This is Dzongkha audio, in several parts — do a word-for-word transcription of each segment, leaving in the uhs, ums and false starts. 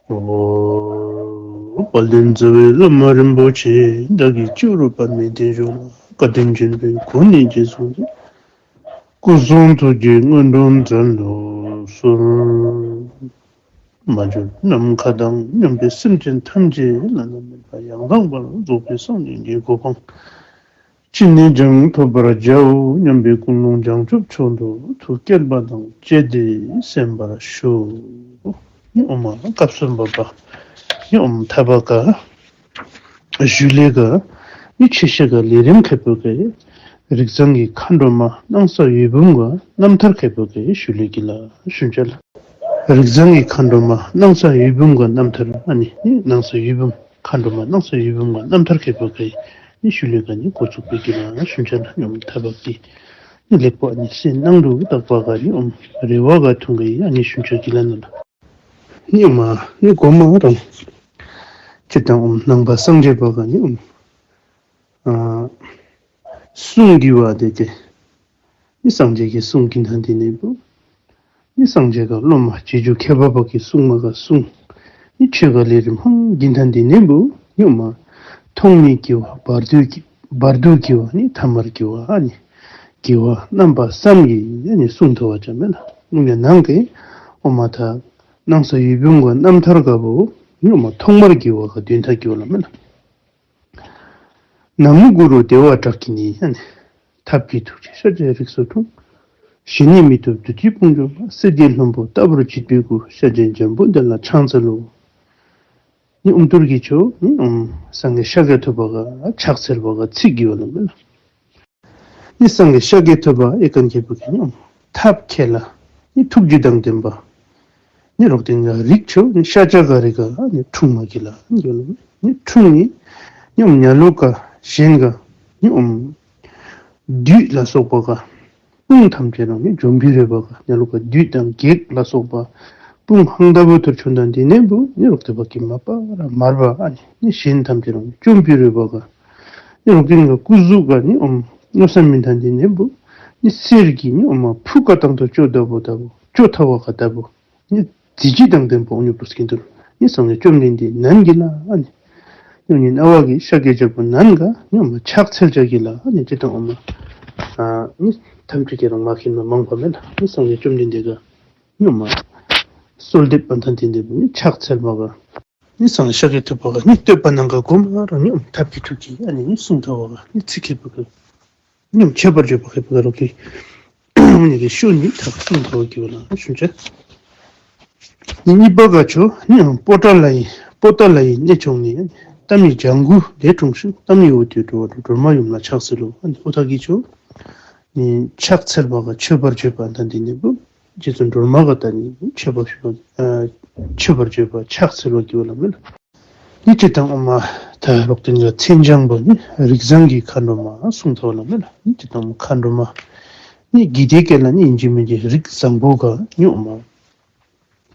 ཨོ། དཔལ་ལྡན་རྩ་བའི་བླ་མ་རིན་པོ་ཆེ། བདག་གི་སྤྱི་བོར་པདྨའི་རྟེན་བཞུགས་ལ། བཀའ་དྲིན་ཆེན་པོས་གོ་གནས་རྗེས་བཟུང་སྟེ། སྐུ་གསུང་ཐུགས་ཀྱི་དངོས་གྲུབ་སྩལ་དུ་གསོལ། མ་གྱུར་ནམ་མཁའ་དང་མཉམ་པའི་སེམས་ཅན་ཐམས་ཅད་བླ་ན་མེད་པ་ཡང་དག་པར་རྫོགས་པའི་སངས་རྒྱས་ཀྱི་གོ་འཕང་ཅི་ནས་ཀྱང་ཐོབ་པར་བྱའོ་སྙམ་པའི་ཀུན་སློང་བྱང་ཆུབ་མཆོག་ཏུ་ཐུགས་བསྐྱེད་པ་དང་བཅས་ཏེ་གསན་པར་ཞུ། ཨོ་མ་སྐབས་སུ་བབ་པ། ཨོ་མ་ཐ་བ་ཀ་ཞུ་ལེ་ཀ་ནི་ཆོས་བཤད་ཀ་ལས་རིམ་ཁེ་པོ་ཀེ་རིགས་བཟང་གི་མཁའ་འགྲོ་མ་སྣང་ས་འོད་འབུམ་ག་རྣམ་ཐར་ཁེ་པོ་ཀེ་ཞུ་ལེ་གི་ལ་ཞུན་ཅ་ལ། རིགས་བཟང་གི་མཁའ་འགྲོ་མ་སྣང་ས་འོད་འབུམ་ག་རྣམ་ཐར་ཨ་ནི་ནི་སྣང་ས་འོད་འབུམ་མཁའ་འགྲོ་མ་སྣང་ས་འོད་འབུམ་ག་རྣམ་ཐར་ཁེ་པོ་ཀེ་ནི་ཞུ་ལེ་ཀ་ནི་འགོ་བཙུགས་པའི་གི་ལ་ཞུན་ཅ་ལ། ཨོ་མ་ཐ་བ་ཀི་ནི་ལེགས་པོ་ཨ་ནི་སེམས་ནང་དུ་བཏགས་པ་ག་ནི་ཨོ་མ་རེ་བ་ག་ཐུང་གི་ཨ་ནི་ཞུན་ཅ་གི་ལ་ན་ལ། ནི་ཨོ་མ་ནི་གོ་མ་རང་ཅི་དང་ཨོ་མ་ནང་པ་སངས་རྒྱས་པ་ག་ནི་ཨོ་མ་ཨ་གསུང་གི་བ་དེ་ཏེ་ནི་སངས་རྒྱས་ཀྱི་གསུང་གི་ཐང་དེ་ནི་བུ། ནི་སངས་རྒྱས་ཀ་སློབ་མ་རྗེས་འཇུག་མཁས་པ་པ་གི་གསུང་མ་ག་གསུང་། ནི་ཆོས་ཀ་ལས་རིམ་ཧང་གི་ཐང་དེ་ནི་བུ། ནི་ཨོ་མ་ཐོག་མེད་ཀྱི་བ་བར་དུ་གི་བར་དུ་གི་བ་ནི་ཐ་མར་གི་བ་ཨ་ནི་གི་བ་རྣམ་པ་གསུམ་གི་ཨ་ནི་གསུང་ཐོ་བ་ཅ་མེ་ལ། ཨོ་མ་ནང་གི་ཨོ་མ་ཐ་སྣང་ས་འོད་འབུམ་ག་རྣམ་ཐར་ག་བུ། ནི་ཨོ་མ་ཐོག་མར་གི་བ་ག་དོན་ཐ་གི་བ་ལ་མེ་ལ། ན་མོ་གུ་རུ་བདེ་བ་བཀྲག་གི་ནི། ཐབས་ཀྱི་ཐུགས་རྗེས་ཤཱཀྱའི་རིགས་སུ་འཁྲུངས། གཞན་ནི་མི་ཐུབ་བདུད་ཀྱི་དཔུང་འཇོམས་པ། གསེར་གྱི་ལྷུན་པོ་ལྟ་བུར་བརྗིད་པའི་སྐུ། ཤཱཀྱའི་འཇམ་དཔལ་དེ་ལ་ཕྱག་འཚལ་ལོ། ནི་ཨོ་མ་ཐུར་གི་ཆོ་ནི་ཨོ་མ་སངས་རྒྱས་ཤཱཀྱ་ཐུབ་པ་ག་ཕྱག་འཚལ་བ་ག་ཚིག་གི་བ་ལ་མེ་ལ། ནི་སངས་རྒྱས་ཤཱཀྱ་ཐུབ་པ་ཨེ་ཀན་ཁེ་པུ་ཀེ་ནི་ཨོ་མ་ཐབས་མཁས་ལ་ནི་ཐུགས་རྗེ་དང་ལྡན་པ། ནི་རོག་ཏིང་ག་རིགས་ཆོ་ནི་ཤཱཀྱ་ག་རི་ག་ནི་འཁྲུངས་མ་གི་ལ་ནི་འཁྲུངས་ནི་ནི་ཨོ་མ་ཉ་ལུ་ག་གཞན་ག་ནི་ཨོ་མ་བདུད་ལ་སོགས་པ་ག་དཔུང་ཐམས་ཅད་རང་ནི་འཇོམས་པའི་རོལ་པ་ག་ཉ་ལུ་ག་བདུད་དང་བགེགས་ལ་སོགས་པ་དཔུང་ཧང་ད་བུ་ཐུར་ཆོན་དང་དེ་ནི་བུ་ནི་རོག་ཏེ་བ་ཀི་མ་པ་ར་མར་བ་ཨ་ནི་ནི་གཞན་ཐམས་ཅད་རང་ནི་བཅོམ་པའི་རོལ་པ་ག་ནི་རོག་ཏིང་ག་སྐུ་གཟུགས་ག་ནི་ཨོ་མ་མནོ་བསམ་མི་ཐང་དེ་ནི་བུ་ནི་གསེར་གི་ནི་ཨོ་མ་ཕུག་ག་དང་དུ་ཅོ་ད་བུ་ད་བུ་ཅོ་ཐ་བ་ག་ད་བུ། ནི་གཟི་བརྗིད་དང་ལྡན་པ་འོ་ནི་པུ་རུ་སྐྱིན་ཏུར་ནི་སངས་རྒྱས་བཅོམ་ལྡན་འདས་ནན་གི་ལ་ཨ་ནི། ནི་ཨོ་ནི་ཨ་བ་གི་ཤཱཀྱའི་རྒྱལ་པོ་ནན་ག་ནི་ཨོ་མ་ཕྱག་འཚལ་བྱ་གི་ལ་ཨ་ནི་ཅི་དང་ཨོ་མ། ཨ་ནི་ཐམས་ཅད་ཀྱི་རང་མ་ཁྱིམ་ན་མང་པ་མེད་ལ་ནི་སངས་རྒྱས་བཅོམ་ལྡན་འདས་ག་ནི་ཨོ་མ་གསོལ་འདེབས་པ་དང་ལྡན་འདས་པོ་ནི་ཕྱག་འཚལ་བ་ག་ནི་སངས་རྒྱས་ཤཱཀྱ་ཐུབ་པ་ག་ནི་བསྟོད་པ་ནང་ག་གོ་མ་རང་ནི་ཨོ་མ་ཐབས་ཀྱི་ཐུགས་ཀྱི་ཨ་ནི་ནི་གསུང་ཐ་བ་ག་ནི་ཚིག་ཁེ་པུ་ཀེ། ནི་མཆོད་པར་བརྗོད་པ་ཁེ་པུ་ཀེ་རོག་གི་ནི་གི་ཤུ་ནི་ཐག་གསུང་ཐོ་གི་བ་ལ་ཞུན་ཅ། ནི་གཉིས་པ་ག་ཆོ་ནི་ཨམ་པོ་ཏ་ལ་ཡི་པོ་ཏ་ལ་ཡི་གནས་མཆོག་ནས་ཏ་མི་ལྗང་གུ་ལས་འཁྲུངས་ཤིང་ཏ་མི་འོ་དེ་འགྲོ་བ་སྒྲོལ་མ་ཡུམ་ལ་ཕྱག་འཚལ་ལོ། ཨ་ནི་ཨོ་ཐ་གི་ཆོ་ནི་ཕྱག་འཚལ་བ་ག་མཆོད་པར་བརྗོད་པ་དང་དེ་ནི་བུ་རྗེ་བཙུན་སྒྲོལ་མ་ག་ཏ་ནི་མཆོད་པར་ཞུ་བ་ཨ་མཆོད་པར་བརྗོད་པ་ཕྱག་འཚལ་བ་གི་བ་ལ་མེ་ལ། ནི་ཅི་དང་ཨོ་མ་ཐ་རོག་ཏིང་ག་མཚན་བྱང་པོ་ནི་རིགས་བཟང་གི་མཁའ་འགྲོ་མ་གསུང་ཐོ་ལ་མེ་ལ། ནི་ཅི་དང་མཁའ་འགྲོ་མ་ནི་གི་དེ་ཀེ་ལ་ནི་ཨིན་ཇི་མིན་ཇི་རིགས་བཟང་པོ་ག་ནི་ཨོ་མ་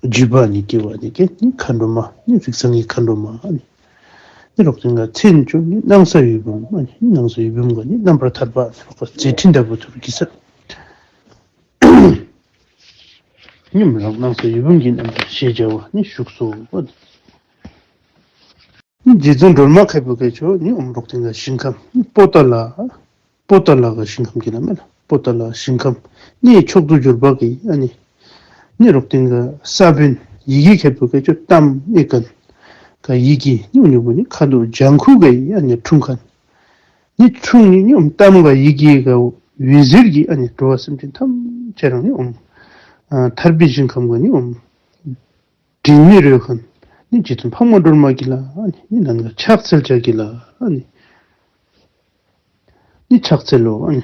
བརྒྱུད་པ་ནི་གི་བ་ནི་ཀེ་ནི་མཁའ་འགྲོ་མ་ནི་རིགས་བཟང་གི་མཁའ་འགྲོ་མ་ནི་ནི་རོག་ཏིང་ག་མཚན་ཆོ་ནི་སྣང་ས་འོད་འབུམ་ནི་སྣང་ས་འོད་འབུམ་ག་ནི་རྣམ་པར་ཐར་པ་ནི་རོག་ག་མཛད་འཕྲིན་ལྟ་བུ་ཐུར་གི་ས། ཉིམ་རང་སྣང་ས་འོད་འབུམ་གྱི་རྣམ་ཐར་ཞེས་བྱ་བ་ནི་བཞུགས་སོ། ནི་རྗེ་བཙུན་སྒྲོལ་མ་ཁེ་པུ་ཀེ་ཆོ་ནི་ཨོ་མ་རོག་ཏིང་ག་ཞིང་ཁམས་ནི་པོ་ཏ་ལ་པོ་ཏ་ལ་ག་ཞིང་ཁམས་ཀྱི་ལ་མེ་ལ་པོ་ཏ་ལ་ཞིང་ཁམས་ནི་མཆོག་ཏུ་གྱུར་པ་གི་ཨ་ནི་ནི་རོག་ཏིང་ག་ས་བོན་ཡི་གེ་ཁེ་པུ་ཀེ་ཆོ་ཏམ་ཨེ་ཀན་ག་ཡི་གེ་ནི་ཨོ་ནི་བུ་ནི་ཁ་དོག་ལྗང་ཁུ་ག་ཡི་ཨ་ནི་འཁྲུངས་མཁན། ནི་འཁྲུངས་ནི་ནི་ཨོ་མ་ཏམ་ག་ཡི་གེ་ག་འོད་ཟེར་གྱིས་ཨ་ནི་འགྲོ་བ་སེམས་ཅན་ཐམས་ཅད་རང་ནི་ཨོ་མ་ཨ་ཐར་པའི་ཞིང་ཁམས་ག་ནི་ཨོ་མ་དྲི་མེད་རོལ་མཁན་ནི་རྗེ་བཙུན་འཕགས་མ་སྒྲོལ་མ་གི་ལ་ཨ་ནི་ནི་ནན་ག་ཕྱག་འཚལ་བྱ་གི་ལ་ཨ་ནི་ནི་ཕྱག་འཚལ་ལོ། ཨ་ནི་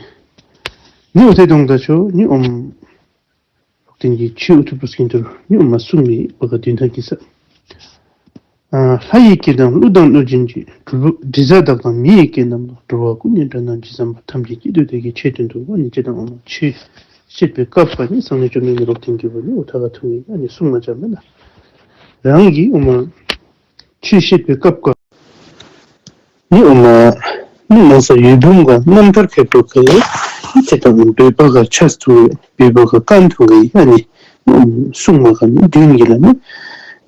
ནི་ཨོ་ཐེ་དོང་ད་ཆོ་ནི་ཨོ་མ་རོག་ཏིང་གི་ཆོས་ཨུ་ཐུ་པུ་རུ་སྐྱིན་ཏུར་ནི་ཨོ་མ་གསུང་མི་བ་ག་དོན་ཐ་གི་ས། ཨ་ལྷ་ཡི་སྐད་དང་ཀླུ་དང་གནོད་སྦྱིན་གྱི། གྲུལ་བུམ་དྲི་ཟ་དག་དང་མི་ཡི་སྐད་རྣམས་དང་། འགྲོ་བ་ཀུན་ནི་དགྲ་རྣམས་ཇི་ཙམ་པ། ཐམས་ཅད་སྐྱིད་དུ་བདེ་གཤེགས་མཆོག་དོན་དུ། ཨ་ནི་ཅི་དང་ཨོ་མ་ཆོས་བཤད་པའི་སྐབས་ཀ་ནི་སངས་རྒྱས་བཅོམ་ལྡན་འདས་རོག་ཏིང་གི་བ་ནི་ཨོ་ཐ་ག་ཐུང་ངེ་ཨ་ནི་གསུང་མ་བྱ་མེ་ལ། རང་གི་ཨོ་མ་ཆོས་བཤད་པའི་སྐབས་ཀ་ནི་ཨོ་མ་ནི་སྣང་ས་འོད་འབུམ་ག་རྣམ་ཐར་ཁེ་པུ་ཀེ་ནི་ཅི་དང་ཨོ་མ་བོད་པ་ག་ཆས་ཐུང་ངེ་བོད་པ་ག་ཀན་ཐུང་ངེ་ཨ་ནི་ཨོ་མ་གསུང་མ་ག་ནི་དོན་གི་ལ་ནི་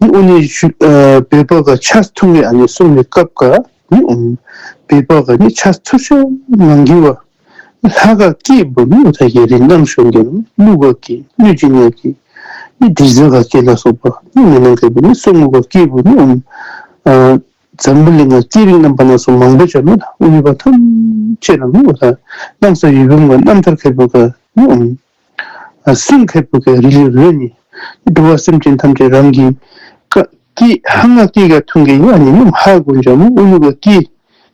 ནི་ཨོ་ནི་ཞུ་ཨ་བོད་པ་ག་ཆས་ཐུང་གི་ཨ་ནི་གསུང་མི་སྐབས་ག་ནི་ཨོམ་བོད་པ་ག་ནི་ཆས་ཐུང་ཤོས་མང་གི་བ། ལྷ་ག་སྐྱེས་བུ་ནི་ཨོ་ཐ་གི་རིགས་རྣམ་ཤོང་གི་ཀླུ་ག་སྐྱེས་གནོད་སྦྱིན་ཡ་སྐྱེས་ནི་དྲི་ཟ་ག་སྐྱེས་ལ་སོགས་པ་ནི་མི་ནང་གི་བུ་ནི་སོ་ངོ་ག་སྐྱེས་བུ་ནི་ཨོམ་ཨ་འཛམ་བུ་གླིང་ང་སྐད་རིགས་རྣམ་པ་སྣ་ཚོགས་མང་པོ་ཅིག་ཡོད་ལ། ཨོ་ནི་བ་ཐམས་ཅད་ལ་ནི་ཨོ་ཐ་སྣང་ས་ཡུལ་བུམ་ག་རྣམ་ཐར་མཁས་པོ་ག་ནི་ཨོམ་ཨ་གསུང་མཁས་པོ་ག་རི་ལི་རོ་ནི་འགྲོ་བ་སེམས་ཅན་ཐམས་ཅད་རང་གི་ཀ་སྐད་ཧང་ང་སྐད་ག་ཐུང་གི་ཨ་ནི་ནི་ཧ་གོ་འཇམ་མོ་ཨོ་ནི་ག་སྐད་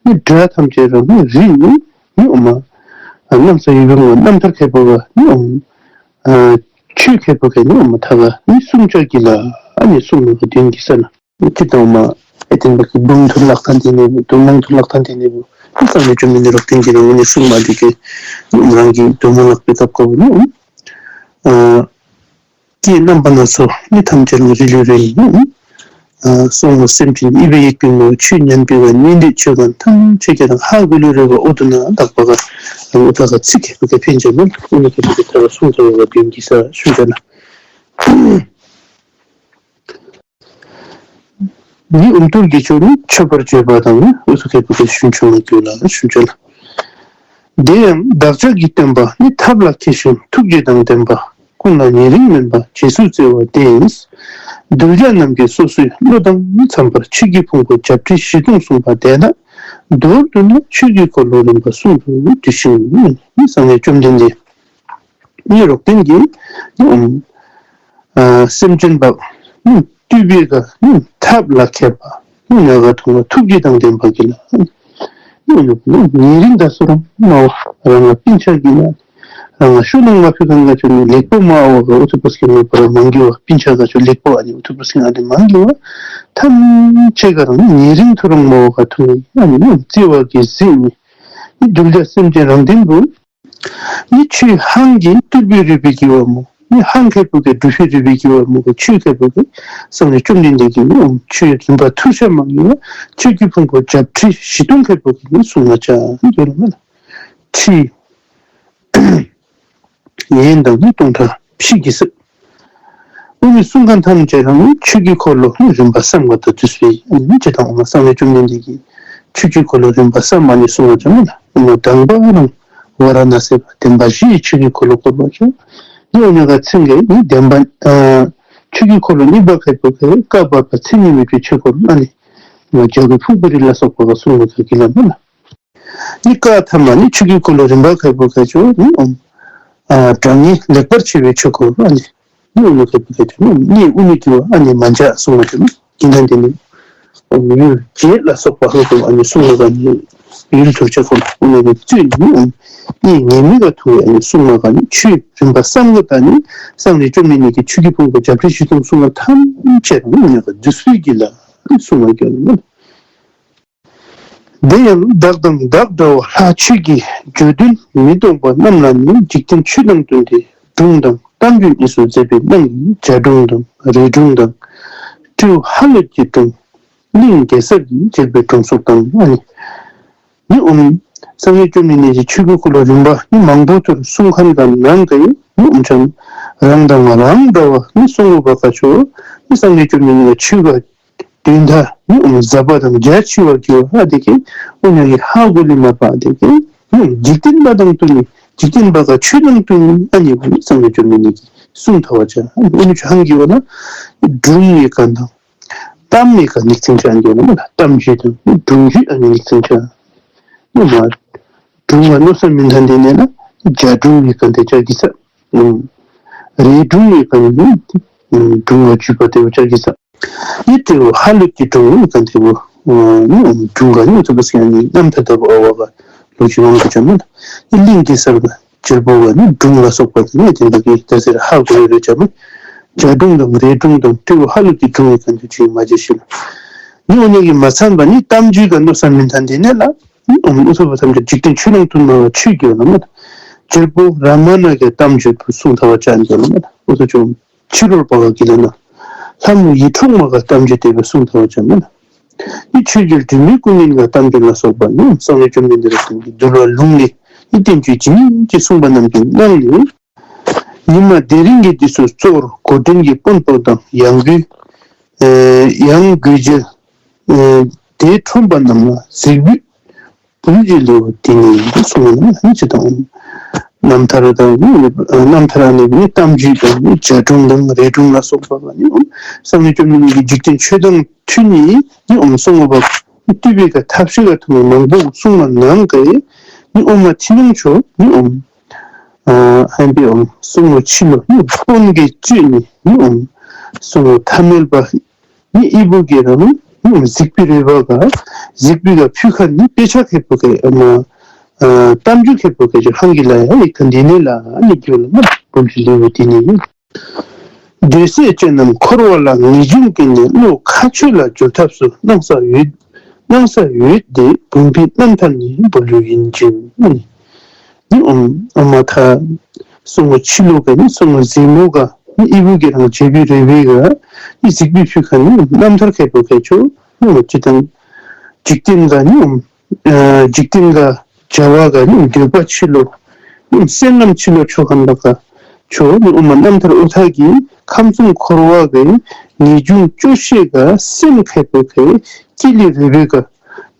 ནི་སྒྲ་ཐམས་ཅད་རང་ནི་རི་ནི་ནི་ཨོམ་ཨ་སྣང་ས་ཡུལ་བུམ་ག་རྣམ་ཐར་མཁས་པོ་ག་ནི་ཨོམ་ཨ་ཆོས་མཁས་པོ་ག་ནི་ཨོམ་ཐ་ག་ནི་གསུང་ཅ་གི་ལ་ཨ་ནི་གསུང་ནི་ག་དོན་གི་ས་ན། ཅི་དང་མ་ཨེ་ཏེན་པ་གི་འབུམ་ཐུར་ལག་ཐང་དེ་ནས་བུ་དུ་མང་ཐུར་ལག་ཐང་དེ་ནས་བུ་ནི་གསང་བའི་བཅོམ་ལྡན་འདས་རོག་ཏིང་གི་རང་ནས་གསུང་མ་དེ་གི་རང་གི་དུ་མ་ལག་པའི་སྐབས་ཀ་བུ་ནི་ཨ་སྐད་རྣམ་པ་སྣ་ཚོགས་ནི་ཐམས་ཅད་ལ་རི་ལི་རི་ནི་ཨ་སོང་བ་སེམས་ཅན་ཨི་བའི་ཡིག་པིན་མོ་ཆོས་ཉན་པའི་བ་ཉན་དེ་ཆོས་གང་ཐམས་ཅད་ཀྱི་དང་ཧ་གོ་ལུ་རེ་བ་ཨོ་དུ་ན་དག་པ་ག་ཨོ་ཐ་ག་ཚིག་མཁས་པོ་ག་ཕན་ཅན་ནི་ཨོ་ནི་མཁས་པོ་ག་ཐ་ག་གསུང་ཐོ་བ་བ་བིན་གི་ས་ཤུ་ཅ་ན། ནི་ཨུམ་ཐུར་གྱི་ཆོས་ནི་མཆོད་པར་བརྗོད་པ་དང་ནི་ཨུ་ཚུགས་མཁས་པོ་གི་ཞུན་ཆུ་མ་གྱུར་ལ་ཞུན་ཆུ་ལ། དེ་ཡང་བདག་ཅག་གི་སྟོན་པ་ནི་ཐབས་ལ་མཁས་ཤིང་ཐུགས་རྗེ་དང་ལྡན་པ་ཀུན་ལ་ཉེ་རིང་མིན་པ་རྗེས་སུ་བརྩེ་བ་སྟེ། གདུལ་བྱ་རྣམས་ཀྱིས་སོ་སོའི་བློ་དང་འཚམས་པར་ཆོས་ཀྱི་ཕུང་པོ་བརྒྱད་ཁྲི་བཞི་སྟོང་གསུངས་པ་དེ་དག་མདོར་བསྡུ་ན་ཆོས་ཀྱི་འཁོར་ལོ་རིམ་པ་གསུམ་དུ་བསྡུས་ཤིང་། གསང་བའི་བཅོམ་ལྡན་འདས་ནི་རོག་ཏིང་གི་ཨ་སེམས་ཅན་པ་ཨ་བཏུལ་བའི་ག་ཨ་ཐབས་ལ་མཁས་པ་ཨ་ཉག་ག་ཐུང་ང་ཐུགས་རྗེ་དང་ལྡན་པ་གི་ལ་ཨ་ཉེ་རིང་དང་སུ་རང་མ་བ་རང་ང་སྤུན་ཆ་གི་ལ་རང་ང་ཤུ་ནང་མ་ཕི་གང་ག་ཆོ་ནི་ལེགས་པོ་མ་བ་ག་ཨུ་ཐུ་པ་སྐྱེ་མ་པ་ར་མང་གི་བ་སྤུན་ཆ་ག་ཆོ་ལེགས་པོ་ཨ་ནི་ཨུ་ཐུ་པ་སྐྱེ་ཨ་ནི་མང་གི་བ་ཐམས་ཅད་ག་རང་ཉེ་རིང་ཐུ་རང་མ་བ་ག་ཐུང་ཨ་ནི་བརྩེ་བ་གི་ཟེར་ནི་གདུལ་བྱ་སེམས་ཅན་རང་ལྡན་པོ། ནི་ཆོས་ཧང་གི་བཏུལ་བའི་རུས་པའི་གི་བ་མོ། ནི་ཧང་མཁས་པོ་གི་སྒྲུབ་བྱེད་རུས་པའི་གི་བ་མོ་གི་ཆོས་མཁས་པོ་གི་གསང་བའི་བཅོམ་ལྡན་འདས་ཀྱི་ནི་ཆོས་རིམ་པ་ཐུར་ཤ་མང་ཡོད། ཆོས་ཀྱི་ཕུང་པོ་བརྒྱད་ཁྲི་བཞི་སྟོང་མཁས་པོ་གི་ནི་གསུང་ང་ཅ་འདོད་ལ་མ་ལ། ཁྲི་ཡན་དང་ནི་སྟོང་ཕྲག་ཕྱེད་ཀྱི་ས། ཨུ་ནི་གསུང་མཁན་ཐམས་ཅད་རང་ཆོས་ཀྱི་འཁོར་ལོ་ནི་རིམ་པ་བསམ་ག་ད་དུས་པའི་ཨ་ནི་ཅི་དང་ཨོ་མ་གསང་བའི་བཅོམ་ལྡན་འདས་ཀྱིས་ཆོས་ཀྱི་འཁོར་ལོ་རིམ་པ་བསམ་མ་ནི་གསུང་བ་ཅང་མ་ལ་ཨོ་མ་དང་པ་རང་ཝ་ར་ཎ་སི་པ་བདེན་པ་བཞིའི་ཆོས་ཀྱི་འཁོར་ལོ་བསྐོར་བ་ཅང་ནི་ཨོ་ཉག་ག་ཚིག་གི་ནི་བདེན་པ་ཨ་ཆོས་ཀྱི་འཁོར་ལོ་གཉིས་པ་མཁས་པོ་གི་བཀའ་བར་པ་མཚན་ཉིད་མེད་པའི་ཆོས་འཁོར་ཨ་ནི་ང་རྒྱལ་པོའི་ཕུག་པ་རི་ལ་སོགས་པ་ག་གསུང་བ་ག་གི་ལ་མ་ལ། ནི་བཀའ་ཐ་མ་ནི་ཆོས་ཀྱི་འཁོར་ལོ་རིམ་པ་མཁས་པོ་མཁས་ཆོས་ནི་ཨོམ། ཨ་དྲང་ངེས་ལེགས་པར་ཕྱེ་བའི་ཆོས་འཁོར་ཨ་ནི། ནི་ཨུ་ནུ་མཁས་པོ་མཁས་ཆོས་ནི་ཨུ་ནུ་གི་བ་ཨ་ནི་མ་འཇའ་གསུང་བ་ཅང་ནི་དེ་ནང་དེ་ནི་ཨོམ་ཡུལ་བརྒྱད་ལ་སོགས་པ་ཧང་དུ་ཨ་ནི་གསུང་བ་ག་ནི་ཡུལ་ཐུར་ཆ་འཁོར་ཨུ་ནུ་གི་བཙུན་ནི་ཨོམ། ནི་ངེས་མེད་ག་ཐུ་བའི་ཨ་ནི་གསུང་བ་ག་ནི་ཆོས་རིམ་པ་བསམ་ག་ད་ནི་གསང་བའི་བཅོམ་ལྡན་འདས་ཀྱི་ཆོས་ཀྱི་ཕུང་པོ་བརྒྱད་ཁྲི་བཞི་སྟོང་གསུང་བ་ཐམས་ཅད་ཨུ་ནུ་ག་བསྡུས་པའི་གི་ལ་གསུང་བ་ག་ནི། དེ་ཡང་བདག་དང་བདག་འདྲ་བ་ལྷ་ཆོས་ཀྱི་བརྗོད་དོན་མི་སྟོང་པ་རྣམས་ལ་ནི་འཇིག་རྟེན་ཆོས་དང་བསྟུན་ཏེ་སྒྲུང་དང་གཏམ་རྒྱུད་གཉིས་སུ་མཛད་པའི་གནང་བའི་བྱ་སྒྲུང་དང་རས་སྒྲུང་དང་སྤྲེའུ་ཧ་ལུག་གི་སྒྲུང་གླིང་གེ་སར་གྱི་བྱེད་པའི་སྒྲུང་སོགས་དང་ཨ་ནི་ནི་ཨོམ་གསང་བའི་བཅོམ་ལྡན་འདས་ཀྱི་ཆོས་ཀྱི་འཁོར་ལོ་རིམ་པ་ནི་མང་པོ་ཐུར་གསུང་མཁན་དང་ནང་གི་ནི་ཨོམ་ཅང་རང་དང་རང་འདྲ་བ་ནི་གསུང་བ་ག་ཆོ་ནི་གསང་བའི་བཅོམ་ལྡན་འདས་ཀྱི་ཆོས་ག་དོན་དག་ནི་ཨོམ་ཟབ་པ་དང་རྒྱ་ཆེ་བ་གི་ཨ་དེ་གི་ཨོ་ཉག་གི་ཧ་གོ་ལི་མ་པ་དེ་གི་ནི་འཇིག་རྟེན་པ་དང་བསྟུན་ནི་འཇིག་རྟེན་པ་ག་ཆོས་དང་བསྟུན་ནི་ཨ་ནི་བུ་ནི་གསང་བའི་བཅོམ་ལྡན་འདས་ཀྱིས་གསུང་ཐ་བ་ཅ་ཨ་ནི་ཨོ་ནི་ཆོས་ཧང་གི་བ་ན་སྒྲུང་ཡི་ག་དང་གཏམ་ཡི་ག་ཉིག་ཙིང་ཅ་ཨ་ནི་གི་ན་མ་ལ་གཏམ་རྒྱུད་དང་སྒྲུང་རྒྱུད་ཨ་ནི་ཉིག་ཙིང་ཅ་ཨ་ནི་མ་སྒྲུང་བ་མནོ་བསམ་མི་འཐད་དེ་ནས་ན་བྱ་སྒྲུང་ཡི་ག་དེ་ཅ་གི་ས། རས་སྒྲུང་ཡི་ག་ནི་སྒྲུང་བ་བརྒྱུད་པ་དེ་བ་ཅ་གི་ས། ནི་སྤྲེའུ་ཧ་ལུག་གི་སྒྲུང་ཡི་ག་དེ་བ་ནི་སྒྲུང་ག་ནི་ཐུབ་པ་སི་ནི་རྣམ་ཐར་ལྟ་བུ་ཨ་བ་ག་ལོ་རྒྱུས་མང་པོ་ཅ་མ་ལ། ནི་གླིང་གེ་སར་ག་བྱེད་པོ་ག་ནི་སྒྲུང་ལ་སོགས་པ་དེ་ནི་དེ་འདྲ་གི་ད་ཟེར་ཧ་གོ་ཡོད་རེད་ཅ་མ། བྱ་སྒྲུང་དང་རས་སྒྲུང་དང་སྤྲེའུ་ཧ་ལུག་གི་སྒྲུང་ཡི་ག་དེ་ཅིག་མ་བརྗེད་ཤིག་ལ། ནི་ཨོ་ཉག་གི་མ་ཚང་པ་ནི་གཏམ་རྒྱུད་ག་མནོ་བསམ་མི་འཐད་དེ་ནས་ལ། ཨོ་མ་ཨུ་ཚུགས་པ་ཐམས་ཅད་འཇིག་རྟེན་ཆོས་དང་བསྟུན་མ་བ་ཆོས་ཀྱི་ཨོ་ན་མ་ད། བྱེད་པོ་ར་མ་ན་གི་གཏམ་རྒྱུད་བུ་གསུང་ཐ་བ་ཅ་ཨ་ནི་གི་ཨོ་ན་མ་ད། ཨུ་ཚུགས་ཅོ་ཕྱི་རོལ་པ་ག་གི་ལ་ན། ལྷ་མོ་ཡིད་འཕྲོག་མ་ག་གཏམ་རྒྱུད་དེ་བུ་གསུང་ཐ་བ་ཅ་མ་ན། ནི་ཆོས་རྒྱལ་དྲི་མེད་ཀུན་ལྡན་ག་གཏམ་རྒྱུད་ལ་སོགས་པ་ནི་གསང་བའི་བཅོམ་ལྡན་འདས་ར་གསུང་གི་འདུལ་བ་ལུང་ལས་ནི་བསྟན་བཅོས་ཇི་སྙེད་ཅིག་གསུངས་པ་རྣམས་ཀྱི་ནང་ནས། ཉི་མ་དེ་རིང་གི་དུས་སུ་གཙོ་བོར་གོ་དྲུང་གི་དཔོན་པོ་དང་ཡང་སྒོས། ཨེ་ཡང་དགོད་བྱེད་ཨེ་དེ་ཁྲོམ་པ་རྣམས་ལ་གཟིགས་པའི་བུམ་གྱི་ལེའུ་འདི་ནི་གསུངས་ནུག། ཨ་ནི་ཅིག་དང་རྣམ་ཐར་དང་རྣམ་ཐར་ཨ་ནི་གཏམ་རྒྱུད་དང་བྱ་སྒྲུང་དང་རས་སྒྲུང་ལ་སོགས་པ་ལ་ནི་སངས་རྒྱས་བཅོམ་ལྡན་འདས་ཀྱིས་འཇིག་རྟེན་ཆོས་དང་མཐུན་ནི་ནི་གསུང་བ་བཏུས་པའི་ག་ཐབས་ཤེས་ག་ཐུབ་མི་མང་པོ་གསུངས་པ་ནང་གི་ནི་ཨོ་མ་ཐི་ནོང་ཆོས་ནི་ཨ་ཧན་པའི་ཨོ་གསུང་བ་ཕྱི་ལོ་ནི་སྤོན་གྱི་བཅུད་ནི་ནི་ཨོ་གསུང་བ་ཐ་མལ་པ་ནི་ཨི་བུ་གི་རང་ནི་གཟིགས་པའི་རོལ་པ་ག་གཟིགས་པའི་ག་ཕུལ་ཁན་ནི་དཔེ་ཆ་ཁེ་པོ་ཁེ་ཨ་མ་གཏམ་རྒྱུད་ཁེ་པོ་ཁེ་ཆོ་ཧང་གི་ལ་ཡ་ཡི་ཁན་འདི་ནི་ལ་ནི་གྱུར་ལ་མ་བུམ་གྱི་ལེའུ་འདི་ནི་ཡིན། འདོད་སྲེད་ཅན་རྣམས་འཁོར་བ་ལ་ངེས་འབྱུང་གིས་ནི་བློ་ཁ་ཆོས་ལ་འཇུག་ཐབས་སུ་སྣང་ས་འོད། སྣང་ས་འོད་དེ་བུམ་པའི་རྣམ་ཐར་ནི་བུ་ལུ་ཡིན་ཅིང་། ནི་ཨོམ་ཨོ་མ་ཐ་གསུང་བ་ཕྱི་ལོ་ག་ནི་གསུང་བ་གཟིགས་མོ་ག་ནི་ཨི་བུ་གི་རང་བྱེད་པའི་རོལ་པའི་ག་ནི་གཟིགས་པའི་ཕུལ་ཁན་ནི་རྣམ་ཐར་ཁེ་པོ་ཁེ་ཆོ་ནི་ཅིག་དང་འཇིག་རྟེན་ག་ནི་ཨོམ་ཨ་འཇིག་རྟེན་ག་བྱ་བ་ག་ནི་འདོད་པ་ཕྱི་ལོ་ནི་སེམས་རྣམ་ཕྱི་ལོ་ཆོ་ཁན་པ་ག་ཆོ་ནི་ཨོ་མ་རྣམ་ཐར་ཨོ་ཐ་གི་ཁམས་གསུམ་འཁོར་བ་གི་ངེས་འབྱུང་སྐྱོ་ཤས་ག་སེམས་ཁེ་པོ་ཁེ་ཀི་ལི་རོལ་པའི་ག་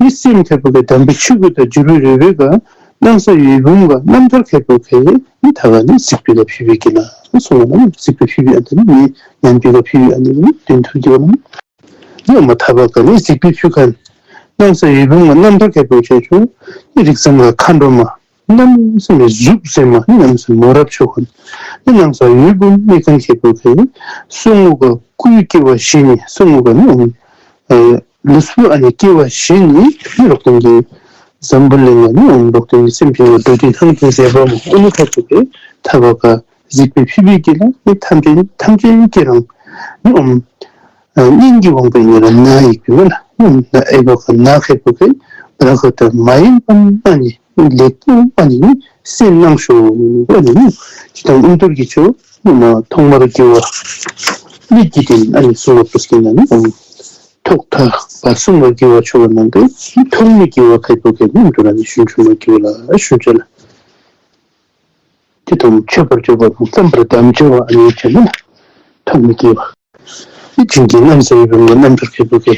ནི་སེམས་ཁེ་པོ་ཁེ་དམ་པའི་ཆོས་གོས་དང་བརྗེ་རུ་རོལ་པའི་ག་སྣང་ས་འོད་བུམ་ག་རྣམ་ཐར་ཁེ་པོ་ཁེ་ནི་ཐ་ག་ནི་གཟིགས་པའི་ག་ཕུལ་བའི་གི་ལ་གསུངས་པ་ན་གཟིགས་པའི་ཕུལ་བའི་ཨ་ནི་ནི་ཉན་པའི་ག་ཕུལ་བའི་ཨ་ནི་ནི་དོན་ཐུག་གི་བ་ན། ནི་ཨོ་མ་ཐ་བ་ག་ནི་གཟིགས་པའི་ཕུལ་ཁན་སྣང་ས་འོད་བུམ་ག་རྣམ་ཐར་ཁེ་པོ་ཁེ་ཆོ་ནི་རིགས་ཙམ་ག་མཁའ་འགྲོ་མ་གནམ་མེད་ས་མེད་གཟུགས་མཛེས་མ་ནི་གནམ་མེད་ས་མེད་མོ་རབ་ཆོ་ཁན་ནི་སྣང་ས་འོད་བུམ་མེ་ཁན་ཁེ་པོ་ཁེ་སོ་ངོ་ག་སྐུའི་སྐྱེ་བ་བཞེས་ནི་སོ་ངོ་ག་ནི་ཨོ་ལུས་པོ་ཨ་ནི་སྐྱེ་བ་བཞེས་ནི་ནི་ལོག་སྟེ་གི་འཛམ་བུ་གླིང་ལ་ནི་ཨོ་ལོག་སྟེ་གི་སེམས་ཅན་ལ་འགྲོ་དོན་ཐང་དུ་མཛད་པ་མོ་ཨོ་ནི་ཁ་ཆུ་ཁེ་ཐ་བ་ག་གཟིགས་པའི་ཕུལ་བའི་གི་ལ་ནི་ཐམས་ཅད་ཐམས་ཅད་ཀྱི་རང་ནི་ཨོ་ཨ་སྙིང་གི་དབང་པོ་ཡིན་ན་ན་ཡིག་པའི་ལ་ན་ཨེ་བ་ཁ་ན་ཁེ་པོ་ཁེ་བ་ཁ་ཏ་མ་ཡིན་པ་ན་ནི་ལེགས་པོ་ཨ་ནི་སེམས་སྣང་ཤོ་ཨ་ནི་ཅི་དང་ཨུམ་ཏུར་གྱི་ཆོ་ནི་མ་ཐོག་མར་དགེ་བ་མིག་གི་དེ་ཨ་ནི་གསུང་བ་པུས་ཀྱི་ན་ནི་ཨུམ་ཐོག་མཐའ་བར་གསུམ་ལ་དགེ་བ་ཆོ་བ་ནང་གི་ཐོག་མའི་དགེ་བ་ཁེ་པོ་ཁེ་ནི་ཨུམ་ཏུར་ཨ་ནི་ཤུན་ཆུ་མ་དགེ་བ་ལ་ཤུན་ཆུ་ལ། དེ་དང་མཆོད་པར་བརྗོད་པ་དང་བརྩམ་པར་དམ་བཅའ་བ་ཨ་ནི་བྱས་ན་ཐོག་མའི་དགེ་བ། དེ་བཞིན་གྱི་སྣང་ས་འོད་བུམ་ག་རྣམ་ཐར་ཁེ་པོ་ཁེ་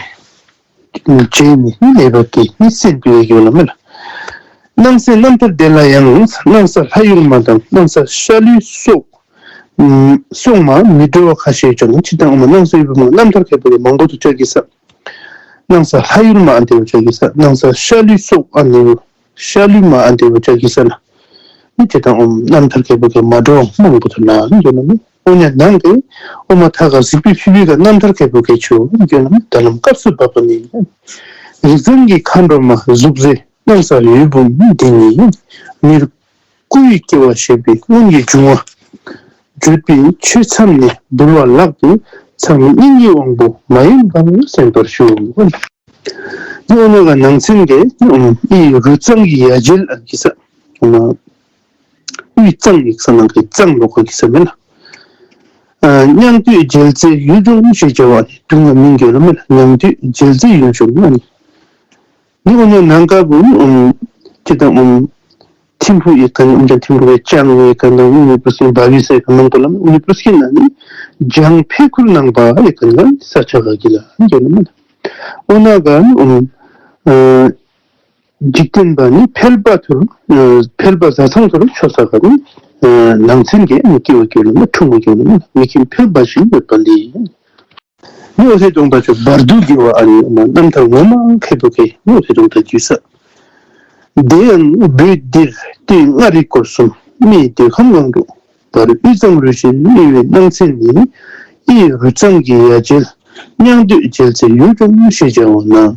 རྗེས་ནི་ལེགས་པ་སྐྱེས་ནི་སེམས་དུལ་བའི་དགེ་བ་ལ་མེད་ལ། སྣང་སའི་རྣམ་ཐར་དེ་ལ་ཡང་སྣང་ས་ལྷ་ཡུལ་མ་དང་སྣང་ས་ཤ་ལུས་སོགས་སོགས་མ་མི་འདྲ་བ་ཁ་ཤས་ཀྱང་ཅི་དང་ཨོ་མ་སྣང་ས་འོད་བུམ་ག་རྣམ་ཐར་ཁེ་པོ་ཁེ་མང་པོ་དུ་བྱ་གི་ས། སྣང་ས་ལྷ་ཡུལ་མ་ཨ་འདི་བ་བྱ་གི་ས། སྣང་ས་ཤ་ལུས་སོགས་ཨ་ནི་ཤ་ལུས་མ་ཨ་འདི་བ་བྱ་གི་ས་ལ། ནི་ཅི་དང་ཨོ་མ་རྣམ་ཐར་ཁེ་པོ་ཁེ་མ་འདྲ་བ་མང་པོ་དུ་ན་ནི་འཇོ་ན་མི། ཨོ་ཉ་ནང་གི་ཨོ་མ་ཐ་ག་གཟིགས་པའི་ཕུལ་བའི་ག་རྣམ་ཐར་ཁེ་པོ་ཁེ་ཆོ་ནི་འཇོ་ན་མི། ད་ལམ་སྐབས་སུ་བབ་པ་ནི། རིགས་ཙམ་གྱི་མཁའ་འགྲོ་མ་གཟུགས་མཛེས་སྣང་ས་འོད་བུམ་འདི་ནི། མིར་སྐུའི་སྐྱེ་བ་བཞེས་པའི་སྔོན་གྱི་འབྱུང་བ། བརྗོད་པའི་ཆོས་མཚམས་ནས་འབུལ་བ་ལག་ཏུ་ཚང་མི་སྙིང་གི་དབང་པོ་མ་ཡིན་པ་གསན་པར་ཞུ། ནི་ཨོ་ན་ག་ནང་ཚན་གྱི་ཨུམ་ཨི་རུས་གཙང་གི་ཡ་གྱལ་ཨ་གི་ས། ཨོ་ན་དབུས་གཙང་ཡིག་ས་ནང་གི་གཙང་ལོགས་ཀ་གི་ས་མེན་ན། ཨ་མྱང་སྟོད་རྒྱལ་རྩེ་ཡུལ་ལྗོངས་ཞེས་བྱ་བ་ནི་དུང་ང་མིང་གྱོན་ལ་མེན་ན། མྱང་སྟོད་རྒྱལ་རྩེ་ཡུལ་ལྗོངས་ཨ་ནི། ནི་ཨོ་ན་ནང་ག་བུ་ཨུམ་ཅི་དང་ཨུམ་ཐིམ་ཕུག་ཡི་ག་ནི་ཨུམ་ཅང་ཐིམ་ཕུག་གི་ཅང་ཡི་ག་ནི་ཨུམ་ནི་པུ་སི་བ་བི་ས་ཡི་ག་ནང་པོ་ལ་ཨུམ་ནི་པུ་སི་ན་ནི་ཇང་ཕེ་ཁུར་ནང་པ་ཡི་ག་ནི་ས་ཆ་ག་གི་ལ་ནི་ཨོ་ན་ག་ནི་ཨུམ་ཨ་འཇིག་རྟེན་པ་ནི་ཕལ་པ་ཐུར་ཨ་ཕལ་པ་བཟའ་ཚང་ཐུར་ཆོས་ས་ག་ནི་ཨ་ནང་ཚན་གྱི་ནི་སྐྱེ་བ་སྐྱེ་བ་ནི་འཁྲུངས་པ་སྐྱེ་བ་ནི་མི་ཁྱིམ་ཕལ་པ་ཞིག་ཡོད་པ་ལས། ནི་འོད་ཟེར་གདོང་དག་ཆོས་བར་དུ་དགེ་བ་ཨ་ནི་མ་རྣམ་ཐར་ངོ་མ་མཁས་པོ་གི་ནི་འོད་ཟེར་གདོང་དག་བརྒྱུད་ས། དེ་ཡང་བོད་འདིར་སྟོད་མངའ་རིས་སྐོར་གསུམ་སྨད་མདོ་ཁམས་སྒང་དྲུག་བར་དབུས་གཙང་རུ་བཞི་གནས་པའི་ནང་ཚན་ནི་ཨི་རུས་གཙང་གི་ཡ་གྱལ་མྱང་སྟོད་རྒྱལ་རྩེ་ཡུལ་ལྗོངས་ཞེས་བྱ་བ་ན་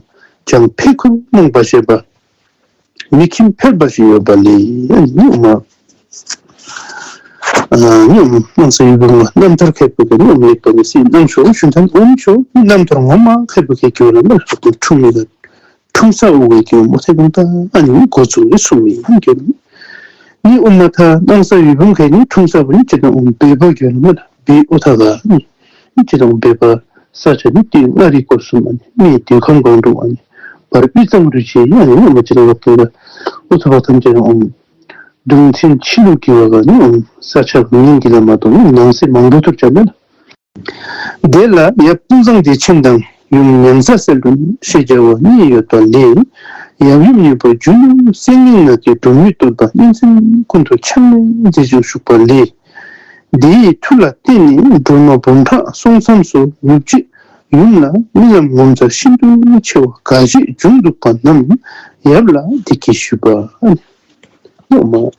ཇང་ཕེ་ཁུར་ནང་པ་ཞེས་པ། མི་ཁྱིམ་ཕལ་པ་ཞིག་ཡོད་པ་ལས་ཨ་ནི་ཨོ་མ་ཨ་ནི་ཨོ་མ་སྣང་ས་འོད་བུམ་ག་རྣམ་ཐར་མཁས་པོ་གི་ནི་ཨོ་མ་ལེགས་པ་ནི་སེམས་སྣང་ཤོ་ཞུན་ཐང་ཨོ་མ་ཤོ་རྣམ་ཐར་ངོ་མ་མཁས་པོ་གི་གྱོད་ལ་མ་ཤོ་འཁྲུངས་མི་ག་འཁྲུངས་ས་འོ་གི་གྱོད་མོ་ཐེ་གང་ད་ཨ་ནི་འགོ་བཙུགས་ནི་གསུངས་མི་ཨིན་གྱོད་ནི་ཨོ་མ་ཐ་སྣང་ས་འོད་བུམ་གི་ནི་འཁྲུངས་ས་བུ་ནི་ཅི་དང་ཨོ་མ་བོད་པ་གྱོད་ལ་མ་ལ་བོད་ཨོ་ཐ་ག་ནི། ཨིན་ཅི་དང་བོད་པ་ས་ཆ་ནི་སྟོད་མངའ་རིས་སྐོར་གསུམ་ཨ་ནི་སྨད་མདོ་ཁམས་སྒང་དྲུག་ཨ་ནི་བར་དབུས་གཙང་རུ་བཞི་ཨ་ནི་ཨོ་མ་ཅི་དང་བབ་ཏེ་ག་ཨོ་ཐུ་བ་ཐམས་ཅད་ཨོ་མ་གདུང་ཚན་ཕྱི་ལུ་གི་བ་ག་ནི་ཨོ་མ་ས་ཆ་གི་མིང་གི་ལ་མ་གཏོགས་ནི་ནང་གསེས་མང་པོ་ཐུར་བྱ་མེད་ལ། དེ་ལ་ཡབ་ཀུན་བཟང་བདེ་ཆེན་དང་ཡུམ་མྱང་ཚ་གསལ་སྒྲོན་ཞེས་བྱ་བ་གཉིས་ཡོད་པ་ལས། ཡབ་ཡུམ་གཉིས་པོ་རྒྱུ་ནོར་སེང་གེ་ནགས་ཀྱི་སྒྲོལ་མའི་བསྟོད་པ་སྙན་གསན་ཀུན་ཏུ་ཕྱག་ལེན་མཛད་ཅིང་བཞུགས་པ་ལས། དེའི་མཐུ་ལ་བརྟེན་ནས་སྒྲོལ་མ་འབུམ་ཕྲག་སོང་མཚམས་སུ་ནུབ་ཕྱེད་ཡུམ་ལ་རྨི་ལམ་ངོ་མཚར་ཤིན་ཏུ་ཆེ་བ་འགའ་ཞིག་བྱུང་འདུག་པ་རྣམས་ཡབ་ལ་འདི་སྐད་ཞུས་པ།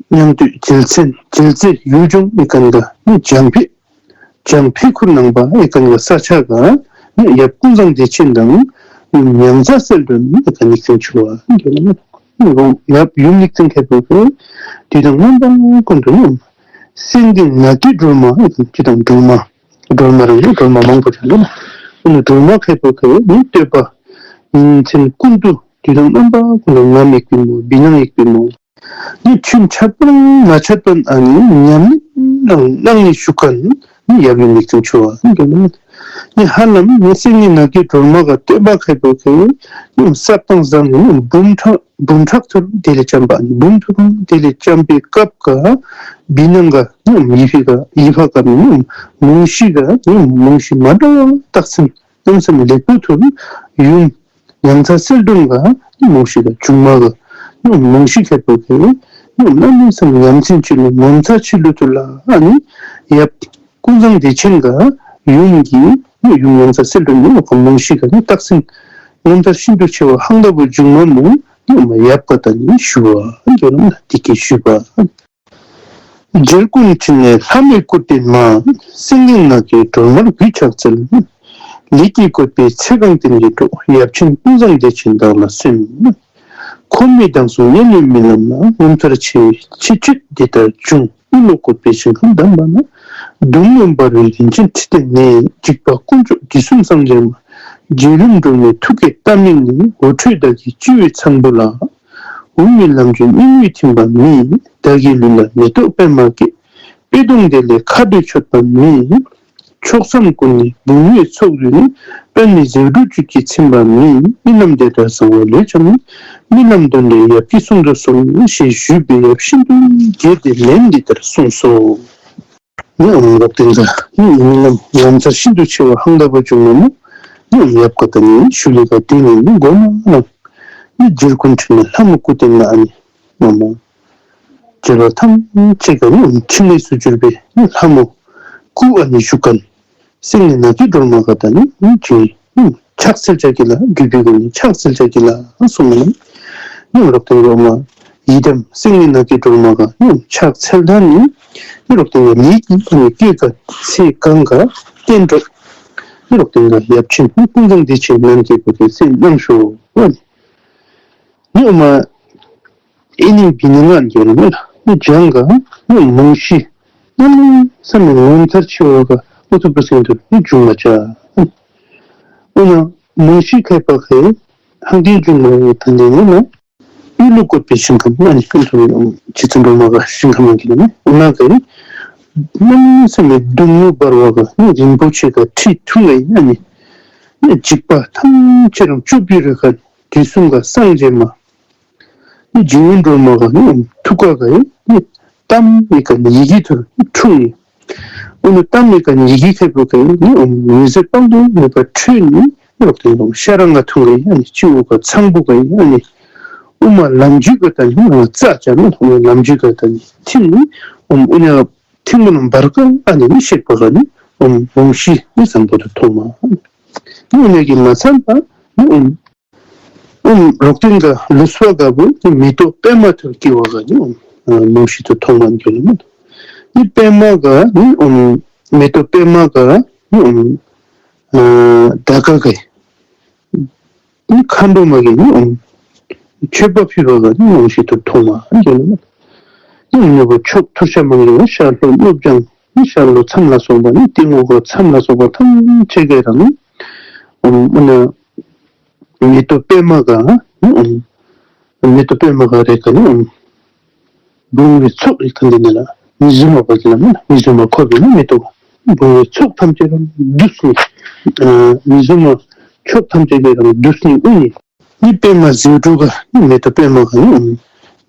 མྱང་སྟོད་རྒྱལ་མཚན་རྒྱལ་རྩེ་ཡུལ་ལྗོངས་ཨེ་ཀན་ག་ནི་བྱང་ཕེ་བྱང་ཕེ་ཁུར་ནང་པ་ཨེ་ཀན་ག་ས་ཆ་ག་ནི་ཡབ་ཀུན་བཟང་བདེ་ཆེན་དང་མྱང་ཚ་གསལ་སྒྲོན་ཨེ་ཀན་ནི་ཁྱིམ་ཆུ་བ་ཡབ་ཡུམ་ནི་ཁྱིམ་ཁེ་པོ་ཁེ་དུས་དང་རྣམ་པ་ཀུན་ཏུ་ནི་སེང་གེ་ནགས་ཀྱི་སྒྲོལ་མ་ཨེ་ཀན་ཅི་དང་སྒྲོལ་མ་སྒྲོལ་མ་རང་གི་སྒྲོལ་མ་མང་པོ་ཅན་ནི་སྒྲོལ་མ་ཁེ་པོ་ཁེ་ནི་བསྟོད་པ་ཉིན་མཚན་ཀུན་ཏུ་དུས་དང་རྣམ་པ་ཀུན་ཏུ་ངམ་ཡིག་པིན་མོ་བི་ནང་ཡིག་པིན་མོ། ནི་ཆུན་ཆད་པ་མ་ཆད་པ་ཨ་ནི་ཉམས་ལེན་གནང་གནང་ནི་ཞུ་མཁན་ནི་ཡབ་ཡུམ་ནི་ཁྱིམ་ཆུ་བ་ཨ་ནི་ག་ནི་ནི་ཧ་ལམ་ནི་སེང་གེ་ནགས་ཀྱི་སྒྲོལ་མ་ག་བསྟོད་པ་ཁེ་པོ་ཁེ་ནི་ས་དང་བཟང་ནི་འབུམ་ཕྲག་འབུམ་ཕྲག་ཐུར་དེ་ལས་བྱམས་པ་ཨ་ནི་འབུམ་ཐུར་དེ་ལས་བྱམས་པའི་སྐབས་ག་བི་ནང་ག་ནི་ཡིད་ཕི་ག་ཡིད་ཕ་ག་ནི་མུང་ཤི་ག་ནི་མུང་ཤི་མ་འདྲ་བ་རྟགས་མཚན་རྣམ་གསུམ་ལེགས་པོ་ཐུར་ཡུམ་མྱང་ཚ་གསལ་སྒྲོན་ག་མུང་ཤི་ག་ཆུང་མ་ག་མུང་ཤི་ཁེ་པོ་ཁེ་ནི་གནམ་མེད་ས་མེད་ཉམས་ཆེན་ཆི་ལུ་ངོ་མཚར་ཆི་ལུ་ཐུར་ལ་ཨ་ནི་ཡབ་ཀུན་བཟང་བདེ་ཆེན་ག་ཡུམ་གི་ནི་ཡུམ་མྱང་ཚ་གསལ་སྒྲོན་ནི་ག་མུང་ཤི་ག་ནི་རྟགས་མཚན་ངོ་མཚར་ཤིན་ཏུ་ཆེ་བ་ཧང་ད་བུ་བྱུང་མ་མོ་ནི་ཡབ་ག་ད་ནི་ཞུ་བ་འགྱོ་ནི་དེ་སྐད་ཞུས་པ། རྒྱལ་ཀུན་ཁྲི་ནས་ལྷ་མོའི་སྐུ་སྟོན་མ། སེང་གེ་ནགས་ཀྱི་སྒྲོལ་མར་གུས་ཕྱག་འཚལ། ལས་ཀྱི་བཀོད་པའི་ཚེ་གང་བསྟན་གྱི་གྲོགས། ཡབ་ཆེན་ཀུན་བཟང་བདེ་ཆེན་བདག་ལ་གསོལ། འཁོར་མི་དང་སྲུང་གཉེན་ཡོད་རྨི་ལམ་ན། ངོ་མཚར་ཆེ་བའི་ཁྱད་ཆོས་འདི་ལྟར་བྱུང་། དབུལ་ལོ་བཀོད་པའི་ཞིང་ཁམས་བདམས་པ་ན། སྡུག་བསྔལ་འབར་བའི་རིན་ཆེན་ཁྲི་སྟེང་ནས། འཇིགས་པ་དཀོན་མཆོག་དྲི་བསུང་སངས་རྒྱས་མ། རྗེ་རིམ་གྲོ་མའི་ཐུགས་ཀའི་རྟ་མིག་ནི། འོ་འཕྲོད་བདག་གི་སྤྱི་བོའི་ཚངས་བུག་ལ། འོག་མིན་ལམ་གྱི་སྙིང་དབུས་ཐིམ་པ་ནི། བདག་གི་ལུས་ལ་མེ་ཏོག་པདྨ་སྐྱེས། པད་སྡོང་དེ་ལས་ཁ་དོག་མཆོད་པ་ནི། ཕྱོགས་མཚམས་ཀུན་ནས་བུང་བའི་ཚོགས་བརྒྱུད་ནས། པདྨའི་ཟེའུ་འབྲུ་བཅུད་ཀྱིས་ཚིམ་པ་ནི། རྨི་ལམ་དེ་ལྟར་བཟང་བ་ལོས་བྱང་ནས། རྨི་ལམ་དོན་འགྲུབ་ཡབ་ཀྱིས་གསུང་དུ་གསོལ། ཞེས་ཞུས་པས་ཡབ་ཤིན་ཏུ་དགྱེས་ཏེ་ལན་འདི་ལྟར་གསུངས་སོ། ནི་ཨམ་རོག་ཏེན་ག་ནི་རྨི་ལམ་ངོ་མཚར་ཤིན་ཏུ་ཆེ་བ་ཧང་ད་བུ་བྱུང་མ་མོ་ནི་ཨམ་ཡབ་ག་ད་ནི་ཞུ་ལེ་ག་དེ་ནི་ནི་གོ་མ་ལ་ནི་རྒྱལ་ཀུན་ཁྲི་ནས་ལྷ་མོ་སྐུ་སྟོན་མ་ཨ་ནི་མ་མ་རྒྱལ་བ་ཐམས་ཅད་ག་ནི་ཨམ་ཕྲིན་ལས་སུ་གྱུར་པའི་ནི་ལྷ་མོ་སྐུ་ཨ་ནི་བཞུགས་མཁན་སེང་གེ་ནགས་ཀྱི་སྒྲོལ་མ་ག་ད་ནི་ཨམ་ཅིག་ཨམ་ཕྱག་འཚལ་བྱ་གི་ལ་གུས་པའི་སྒོ་ནས་ཕྱག་འཚལ་བྱ་གི་ལ་གསུངས་མ་ནི་ནི་རོག་ཏེན་རོག་མ་ཡི་དམ་སེང་གེ་ནགས་ཀྱི་སྒྲོལ་མ་ག་ནི་ཕྱག་འཚལ་ད་ནི་ནི་རོག་ཏེན་ག་ལས་ཀྱི་ནི་སྐྱེ་ག་ཚེ་གང་ག་བསྟན་འགྲོ་ནི་རོག་ཏེན་ག་ཡབ་ཆེན་ཀུན་བཟང་བདེ་ཆེན་ནམ་མཁའི་བུ་གའི་སྲས་རྣམ་ཤོ་ནི་ཨོ་མ་ཨེ་ནི་བི་ནི་ང་འགྱོ་ནི་མེད་ལ་ནི་བྱང་ག་ནི་མུང་ཤི་ནི་ནི་ས་མི་ངོ་མཚར་ཆེ་བ་ག་ཨུ་ཐུ་པ་སེང་དུ་ནི་བྱུང་མ་བྱ། ཨོ་ན་མུང་ཤི་ཁེ་པ་ཁེ་ཧང་ཏིང་བྱུང་མ་ཡི་ཐན་ཏེ་ནི་ན། དབུལ་ལོ་བཀོད་པའི་ཞིང་ཁམས་ན་ནི་ཀུན་ཏུ་རྗེ་བཙུན་སྒྲོལ་མ་ག་ཞིང་ཁམས་ཀྱི་ནི་འོ་ན་ག་ནི་གནམ་མེད་ས་མེད་སྡུག་བསྔལ་འབར་བ་ག་ནི་རིན་པོ་ཆེ་ག་ཁྲི་འཐུང་ག་ཡི་ན་ནི་ནི་འཇིགས་པ་ཐམས་ཅད་རང་བཅུག་པའི་རེ་ཁ་དུས་གསུམ་ག་སངས་རྒྱས་མ་ནི་རྗེ་བཙུན་སྒྲོལ་མ་ག་ནི་ཐུགས་ཀ་ག་ཡི་ནི་གཏམ་ཡི་ག་ནི་ཡི་གེ་ཐུར་འཁྲུངས་ནི། ཨོ་ནི་གཏམ་མི་ག་ནི་ཡི་གེ་ཁེ་པོ་ག་ནི་ཨོ་མི་ཟད་དཔག་ཏུ་མེད་པ་འཕྲོས་ནི་རོག་ཏེན་ལོ་ཤ་རང་ག་འཐུང་ག་ཡི་ཨ་ནི་སྤྱི་བོ་ག་ཚངས་བུག་ག་ཡི་ཨ་ནི་ཨོ་མ་ལམ་རྒྱུད་ག་ད་ནི་ཨོ་རྩ་བྱ་ནི་ཨོ་ལམ་རྒྱུད་ག་ད་ནི་ཐིམ་ནི་ཨོ་ཨོ་ནི་ཐིམ་མོ་ནི་འབར་ག་ཨ་ནི་ནི་ཤེག་པ་ག་ནི་ཨོ་མུང་ཤི་ནི་བཟང་པོ་དུ་ཐོང་མ་ནི་ཨོ་ནི་གི་མ་ཚང་པ་ནི་ཨོ་ཨོམ་རོག་ཏེན་ག་ལུས་པ་ག་བུ་ནི་མེ་ཏོག་པདྨ་ཐུར་སྐྱེ་བ་ག་ནི་ཨོམ་མུང་ཤི་ཐུར་ཐོང་མ་འགྱོ་ནི་མ། ནི་པདྨ་ག་ནི་ཨོམ་མེ་ཏོག་པདྨ་ག་ནི་ཨོམ་ད་ག་ག་ནི་མཁའ་འགྲོ་མ་གི་ནི་ཨོམ་མཆོད་པ་ཕུལ་བ་ག་ནི་མུང་ཤི་ཐུར་ཐོང་མ་འགྱོ་ནི་མ། ནི་ཨོམ་ནི་བུ་ཕྱོགས་ཐུར་ཤ་མ་གི་ནི་ཤར་ལྷོ་ནུབ་བྱང་ནི་ཤར་ལྷོ་མཚམས་ལ་སོགས་པ་ནི་སྟེང་འོག་ག་མཚམས་ལ་སོགས་པ་ཐམས་ཅད་ག་རང་ནི་ཨོམ་ཨོ་ན། མེ་ཏོག་པདྨ་ག་ནི་ཨོམ། མེ་ཏོག་པདྨ་ག་རེ་ག་ནི་ཨོམ། བུང་བའི་ཚོགས་རེ་ག་འདི་ནི་ལ་མི་བཟུམ་མ་པ་གི་ལ་མི་ལ་མི་བཟུམ་མ་འཁོར་བའི་ནི་མེ་ཏོག་བུང་བའི་ཚོགས་ཐམས་ཅད་རང་བསྡུས་ནི། མི་བཟུམ་མ་ཕྱོགས་ཐམས་ཅད་ཀྱི་རང་བསྡུས་ནི་ཨུ་ནི། ནི་པདྨ་ཟེའུ་འབྲུ་ག་ནི་མེ་ཏོག་པདྨ་ག་ནི་ཨོམ།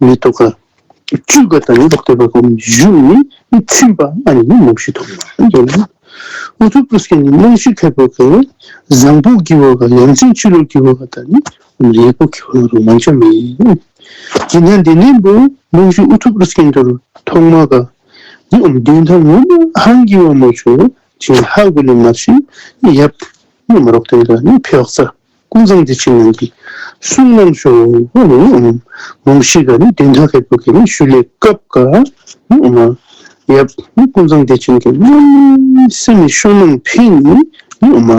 མེ་ཏོག་ག་ བཅུད་ཀ་ད་ནི་ལོག་སྟེ་བ་གོམས་བཞུགས་ནི་ཚིམ་པ་ཨ་ནི་རྨང་གཞི་ཐོག་མ་ཨིན་ལགས། ཨུ་ཐུ་པུ་རུ་སྐྱོན་གྱི་རྨང་གཞི་ཁེ་པོ་ཁེ་བཟང་པོ་གི་བ་ག་ཡ་མཚན་ཆོས་ལུགས་ཀྱི་བ་ག་ད་ནི་ལེགས་པོ་གི་བ་རུ་མང་ཆ་མེད། དེ་ནང་དེ་ནས་བུ་རྨང་གཞི་ཨུ་ཐུ་པུ་རུ་སྐྱོན་དུ་ཐོག་མ་ག་ནི་ཨོམ་དོན་དག་ངོ་མ་ཧང་གི་བ་མོ་ཆོ་ཅིག་ཧ་གོ་ལེ་མ་ཤེས་ཡབ་ནི་མ་རོག་དེ་ག་ནི་ཕེ་ཝག་ས་ཀུན་བཟང་བདེ་ཆེན་ནང་གི་གསུང་གནང་ཤོ་ཨོ་ནི་ཨོམ་རྨང་གཞི་ག་ནི་དོན་དག་ཁེ་པོ་ཁེ་ནི་ཞུ་ལེ་སྐབས་ག་ནི་ཨོམ་ཡབ་ནི་ཀུན་བཟང་བདེ་ཆེན་གྱི་སེམས་ནི་ཤོ་ནང་ཕིན་ནི་ནི་ཨོམ་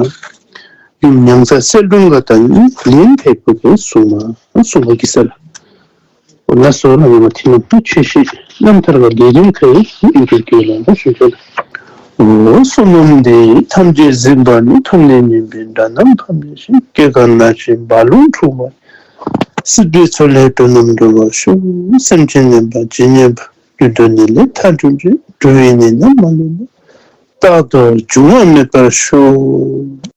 ཡུམ་མྱང་ཚ་གསལ་སྒྲོན་ག་ད་ནི་ལན་ཕེ་པོ་ཁེ་གསུང་མ་གསུང་བ་གི་ས་ལ། ལགས་སོ། ལགས་ཡོད་མ་ཐི་ནམ་ཆོས་ཤིག་རྣམ་ཐར་ག་ལས་རིམ་ཁ་ཡི་ཨིན་དུ་གི་ལ་ལ་ཞུ་ཆོག་ལ། འོ་བསོད་ནམས་འདི་ཡིས་ཐམས་ཅད་གཟིགས་པ་ཉིད། ཐོབ་ནས་ཉེས་པའི་དགྲ་རྣམས་ཕམ་བྱས་ཤིང་། སྐྱེ་རྒ་ན་འཆིའི་རྦ་ཀློང་འཁྲུགས་པ་ཡི། སྲིད་པའི་མཚོ་ལས་འགྲོ་རྣམས་སྒྲོལ་བར་ཤོག། སེམས་ཅན་ངན་པ་ཇི་སྙེད་པ། རྒྱུ་འབྲས་ནད་ལས་ཐར་གྲོལ་གྱིས། འགྲོ་བའི་ནད་རྣམས་མ་ལུས་པ། རྟག་ཏུ་འབྱུང་བ་མེད་པར་ཤོག།